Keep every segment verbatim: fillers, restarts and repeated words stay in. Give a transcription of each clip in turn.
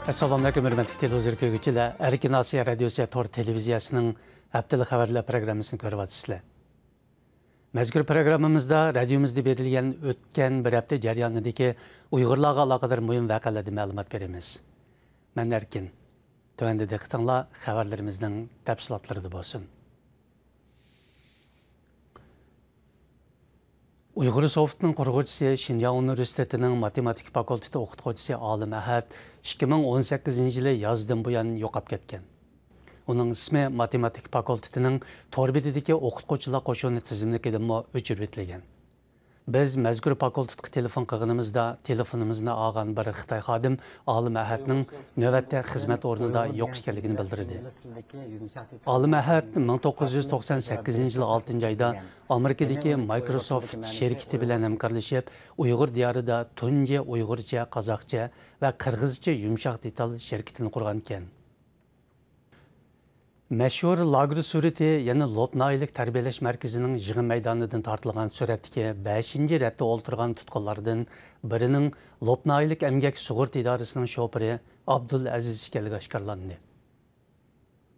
ئەسسالامۇئەلەيكۇم، ھۆرمەتلىك تېلېۋىزور كۆرگۈچىلەر. ئەركىن ئاسىيا رادىيوسى تور تېلېۋىزىيەسىنىڭ ھەپتىلىك خەۋەرلەر پروگراممىسىنى كۆرۈۋاتىسىلەر. مەزكۇر پروگراممىمىزدا رادىيومىزدا بېرىلگەن ئۆتكەن بىر ھەپتە جەريانىدىكى ئۇيغۇرلارغا ئالاقىدار مۇھىم ۋەقەلەردىن مەلۇمات بېرىمىز. مەن ئەركىن. تۆۋەندە دىققىتىڭلار خەۋەرلىرىمىزنىڭ تەپسىلاتلىرىدا بولسۇن. ئۇيغۇر سوۋېتىنىڭ قۇرغۇچىسى، شىنجاڭ ئۇنىۋېرسىتېتىنىڭ ماتېماتىكا فاكۇلتېتى ئوقۇتقۇچىسى ئالىم ئەھەت ئىككى مىڭ ئون سەككىزىنچى يىلى يازدىن بۇيان يوقاپ كەتكەن. ئۇنىڭ ئىسمى ماتېماتىكا فاكۇلتېتىنىڭ تور بېتىدىكى ئوقۇتقۇچىلار قوشۇنى تىزىملىكىدىنمۇ ئۆچۈرۈۋېتىلگەن. بىز مەزكۇر فاكۇلتېتقا تېلېفون قىلغىنىمىزدا، تېلېفونىمىزنى ئالغان بىر خىتاي خادىم ئالىم ئەھەتنىڭ نۆۋەتتە خىزمەت ئورنىدا يوق ئىكەنلىكىنى بىلدۈردى. ئالىم ئەھەت مىڭ توققۇز يۈز توقسان سەككىزىنچى يىل ئالتىنچى ئايدا ئامېرىكىدىكى مايكروسوفت شىركىتى بىلەن ھەمكارلىشىپ، ئۇيغۇر دىيارىدا تۇنجى ئۇيغۇرچە، قازاقچە ۋە قىرغىزچە يۇمشاق دېتال شىركىتىنى قۇرغانىكەن. مەشھۇر لاگېر سۈرىتى، يەنى لوپ ناھىيەلىك تەربىيەلەش مەركىزىنىڭ يىغىن مەيدانىدىن تارتىلغان سۈرەتتىكى بەشىنچى رەتتە ئولتۇرغان تۇتقۇنلاردىن بىرىنىڭ لوپ ناھىيەلىك ئەمگەك سۇغۇرتا ئىدارىسىنىڭ شوپۇرى ئابدۇلئەزىز ئىكەنلىكى ئاشكارىلاندى.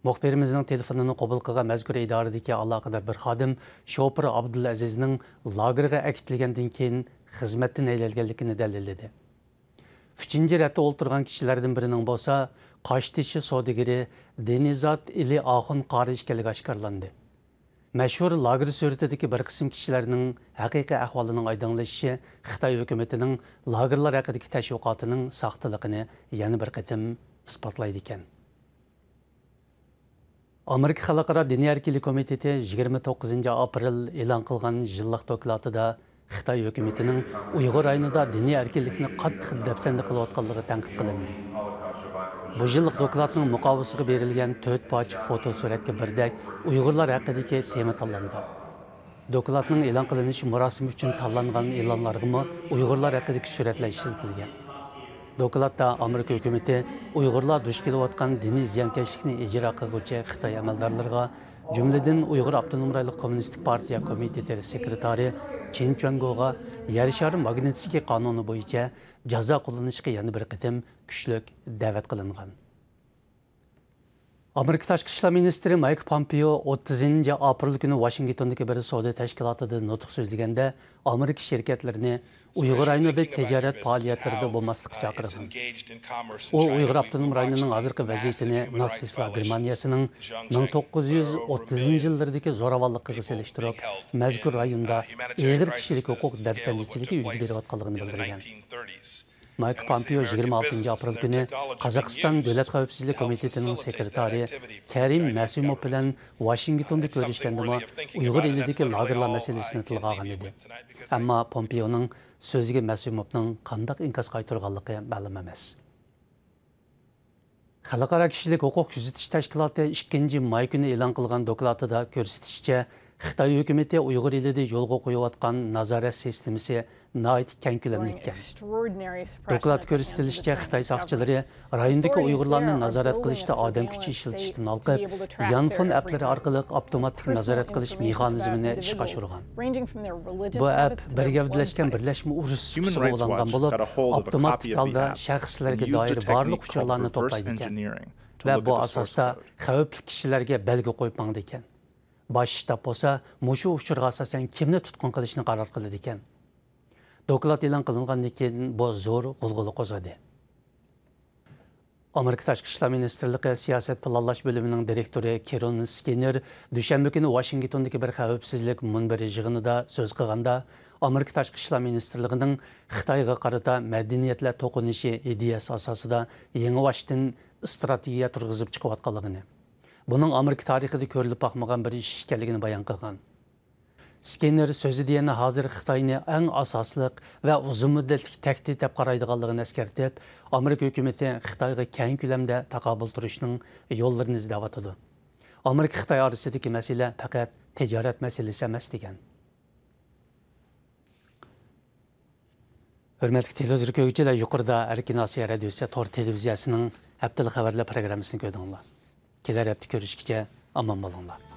مۇخبىرىمىزنىڭ تېلېفونىنى قوبۇل قىلغان مەزكۇر ئىدارىدىكى ئالاقىدار بىر خادىم شوپۇر ئابدۇلئەزىزنىڭ لاگېرغا ئەكېتىلگەندىن كېيىن خىزمەتتىن ھەيدەلگەنلىكىنى دەلىللىدى. ئۈچىنچى رەتتە ئولتۇرغان كىشىلەردىن بىرىنىڭ بولسا قاشتېشى سودىگىرى دىنىزاد ئىلى ئاخۇن قارى ئىكەنلىكى ئاشكارىلاندى. مەشھۇر لاگېر سۈرىتىدىكى بىر قىسىم كىشىلەرنىڭ ھەقىقىي ئەھۋالىنىڭ ئايدىڭلىشىشى خىتاي ھۆكۈمىتىنىڭ لاگېرلار ھەققىدىكى تەشۋىقاتىنىڭ ساختىلىقىنى يەنە بىر قېتىم ئىسپاتلايدىكەن. ئامېرىكا خەلقئارا دىنىي ئەركىنلىك كومىتېتى يىگىرمە توققۇزىنچى ئاپرېل ئېلان قىلغان يىللىق دوكلاتىدا خىتاي ھۆكۈمىتىنىڭ ئۇيغۇر رايونىدا دىنىي ئەركىنلىكنى قاتتىق دەپسەندە قىلىۋاتقانلىقى تەنقىد قىلىندى. بۇ يىللىق دوكلاتنىڭ مۇقاۋىسىغا بېرىلگەن تۆت پارچە فوتو سۈرەتكە بىردەك ئۇيغۇرلار ھەققىدىكى تېما تاللانغان. دوكلاتنىڭ ئېلان قىلىنىش مۇراسىمى ئۈچۈن تاللانغان ئېلانلارغىمۇ ئۇيغۇرلار ھەققىدىكى سۈرەتلەر ئىشلىتىلگەن. دوكلاتتا ئامېرىكا ھۆكۈمىتى ئۇيغۇرلار دۇچ كېلىۋاتقان دىنىي زىيانكەشلىكنى ئىجرا قىلغۇچى خىتاي ئەمەلدارلىرىغا، جۈملىدىن ئۇيغۇر ئاپتونوم رايونلۇق كوممۇنىستىك پارتىيە كومىتېتى سېكرېتارى چېن چۈەنگوغا يەر شارى ماگنىتسكىي قانۇنى بويىچە جازا قوللىنىشقا يەنە بىر قېتىم كۈچلۈك دەۋەت قىلىنغان. ئامېرىكا تاشقى ئىشلار مىنىستىرى مايك پومپېئو ئوتتۇزىنچى ئاپرېل كۈنى ۋاشىنگتوندىكى بىر سودا تەشكىلاتىدا نۇتۇق سۆزلىگەندە، ئامېرىكا شىركەتلىرىنى ئۇيغۇر رايونىدا تىجارەت پائالىيەتلىرىدە بولماسلىققا چاقىرغان. ئۇ ئۇيغۇر ئاپتونوم رايونىنىڭ ھازىرقى ۋەزىيىتىنى ناتسىستلار گېرمانىيەسىنىڭ مىڭ توققۇز يۈز ئوتتۇزىنچى يىللىرىدىكى زوراۋانلىقىغا سېلىشتۇرۇپ، مەزكۇر رايوندا ئېغىر كىشىلىك ھوقۇق دەپسەندىچىلىكى يۈز بېرىۋاتقانلىقىنى بىلدۈرگەن. مايك پومپېئو يىگىرمە ئالتىنچى ئاپرېل كۈنى قازاقىستان دۆلەت خەۋپسىزلىك كومىتېتىنىڭ سېكرېتارى كەرىم مەسىموف بىلەن ۋاشىنگتوندا كۆرۈشكەندىمۇ ئۇيغۇر ئېلىدىكى لاگېرلار مەسىلىسىنى تىلغا ئالغان ئىدى. ئەمما پومپېئونىڭ سۆزىگە مەسىموفنىڭ قانداق ئىنكاس قايتۇرغانلىقى مەلۇم ئەمەس. خەلقئارا كىشىلىك ھوقۇق كۆزىتىش تەشكىلاتى ئىككىنچى ماي كۈنى ئېلان قىلغان دوكلاتىدا كۆرسىتىشىچە، خىتاي ھۆكۈمىتى ئۇيغۇر ئېلىدە يولغا قويۇۋاتقان نازارەت سىستېمىسى ناھايىتى كەڭ كۆلەملىككەن. دوكلاتتا كۆرسىتىلىشىچە، خىتاي ساقچىلىرى رايوندىكى ئۇيغۇرلارنى نازارەت قىلىشتا ئادەم كۈچى ئىشلىتىشتىن ھالقىپ، يانفون ئەپلىرى ئارقىلىق ئاپتوماتىك نازارەت قىلىش مېخانىزمىنى ئىشقا ئاشۇرغان. بۇ ئەپ بىر گەۋدىلەشكەن بىرلەشمە ئۇرۇش سۇپىسىغا ئۇلانغان بولۇپ، ئاپتوماتىك ھالدا شەخسلەرگە دائىر بارلىق ئۇچۇرلارنى توپلايدىكەن ۋە بۇ ئاساستا خەۋپلىك كىشىلەرگە بەلگە قويۇپ ماڭىدىكەن. باش شتاب بولسا مۇشۇ ئۇچۇرغا ئاساسەن كىمنى تۇتقۇن قىلىشنى قارار قىلىدىكەن. دوكلات ئېلان قىلىنغاندىن كېيىن بۇ زور غۇلغۇلا قوزغىدى. ئامېرىكا تاشقى ئىشلار مىنىستىرلىقى سىياسەت پىلانلاش بۆلۈمىنىڭ دىرېكتورى كىرون سكىننېر دۈشەنبە كۈنى ۋاشىنگتوندىكى بىر خەۋپسىزلىك مۇنبىرى يىغىنىدا سۆز قىلغاندا، ئامېرىكا تاشقى ئىشلار مىنىستىرلىقىنىڭ خىتايغا قارىتا مەدەنىيەتلەر توقۇنۇشى ئىدىيەسى ئاساسىدا يېڭىباشتىن ئىستراتېگىيە تۇرغۇزۇپ چىقىۋاتقانلىقىنى، بۇنىڭ ئامېرىكا تارىخىدا كۆرۈلۈپ باقمىغان بىر ئىش ئىكەنلىكىنى بايان قىلغان. سكىننېر سۆزىدە يەنە ھازىر خىتاينى ئەڭ ئاساسلىق ۋە ئۇزۇن مۇددەتلىك تەھدىت دەپ قارايدىغانلىقىنى ئەسكەرتىپ، ئامېرىكا ھۆكۈمىتى خىتايغا كەڭ كۆلەمدە تاقابىل تۇرۇشنىڭ يوللىرىنى ئىزدەۋاتىدۇ. ئامېرىكا خىتاي ئارىسىدىكى مەسىلە پەقەت تىجارەت مەسىلىسى ئەمەس، دېگەن. ھۆرمەتلىك تېلېۋىزور كۆرگۈچىلەر، يۇقىرىدا ئەركىن ئاسىيا رادىيوسى تور تېلېۋىزىيەسىنىڭ ھەپتىلىك خەۋەرلەر پروگراممىسىنى كۆردۈڭلار. كېلەر ھەپتە كۆرۈشكىچە ئامان بولۇڭلار.